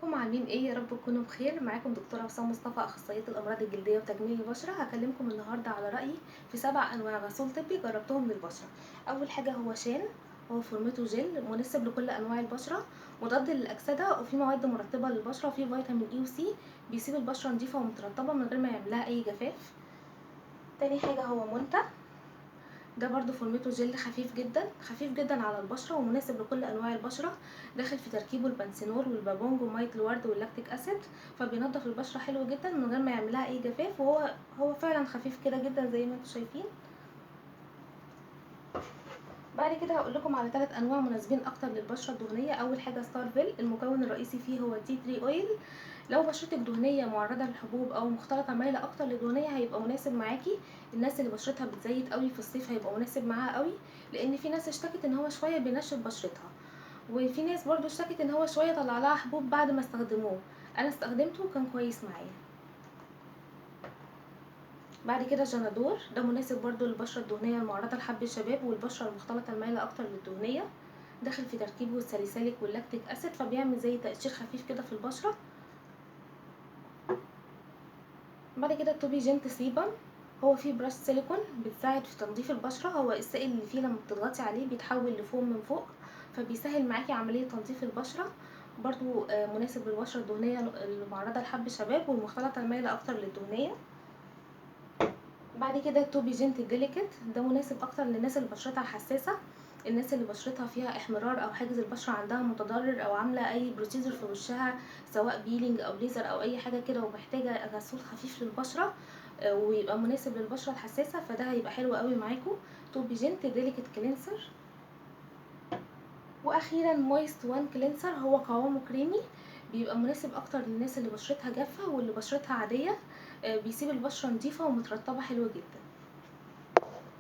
ازيكم عاملين ايه؟ يا رب تكونوا بخير. معاكم دكتورة وسام مصطفى، اخصائية الامراض الجلدية وتجميل البشره. هكلمكم النهارده على رايي في 7 انواع غسول طبي جربتهم للبشره. اول حاجة هو شان، هو فورمته جل، مناسب لكل انواع البشرة، مضاد للاكسده، وفي مواد مرطبه للبشره، وفيه فيتامين E و C، بيسيب البشرة نظيفة ومترطبه من غير ما يعملها اي جفاف. تاني حاجة هو مونتا، ده برضو فورمته جل، خفيف جدا خفيف جدا على البشرة ومناسب لكل انواع البشرة. داخل في تركيبه البنسينول والبابونج ومية الورد وال lactic acid، فبينظف البشرة حلو جدا من غير ما يعملها اي جفاف، وهو فعلا خفيف كده جدا زي ما انتم شايفين. بعد كده هقول لكم على 3 انواع مناسبين اكتر للبشره الدهنية. اول حاجة ستارفيل، المكون الرئيسي فيه هو tea tree oil. لو بشرتك دهنية معرضه للحبوب او مختلطة مايلة اكتر للدهنيه هيبقى مناسب معاكي. الناس اللي بشرتها بتزيت قوي في الصيف هيبقى مناسب معاها قوي، لان في ناس اشتكت ان هو شوية بينشف بشرتها، وفي ناس برضو اشتكت ان هو شوية طلع لها حبوب بعد ما استخدموه. انا استخدمته وكان كويس معايا. بعد كده جنادور، ده مناسب برضو للبشره الدهنية المعرضه لحب الشباب والبشره المختلطة المايله اكتر للدهنيه. داخل في تركيبه ال salicylic وال lactic acid، فبيعمل زي تقشير خفيف كده في البشرة. بعد كده توبي جنت sebum، هو فيه brush سيليكون بتساعد في تنظيف البشرة. هو السائل اللي فيه لما بتضغطي عليه بيتحول لفوم من فوق، فبيسهل معاكي عملية تنظيف البشرة. برضو مناسب للبشره الدهنية المعرضه لحب الشباب والمختلطه المايله اكتر للدهنيه. بعد كده توبي جنت delicate، ده مناسب اكتر للناس اللي بشرتها حساسة، الناس اللي بشرتها فيها احمرار او حاجز البشرة عندها متضرر او عامله اي procedure في وشها، سواء peeling او ليزر او اي حاجة كده، ومحتاجة غسول خفيف للبشره ويبقى مناسب للبشره الحساسة، فده هيبقى حلو قوي معاكم. توبي جنت delicate cleanser. واخيرا مويست وان cleanser، هو قوامه كريمي، بيبقى مناسب اكتر للناس اللي بشرتها جافة واللي بشرتها عادية، بيسيب البشرة نظيفة ومترطبه حلو جدا.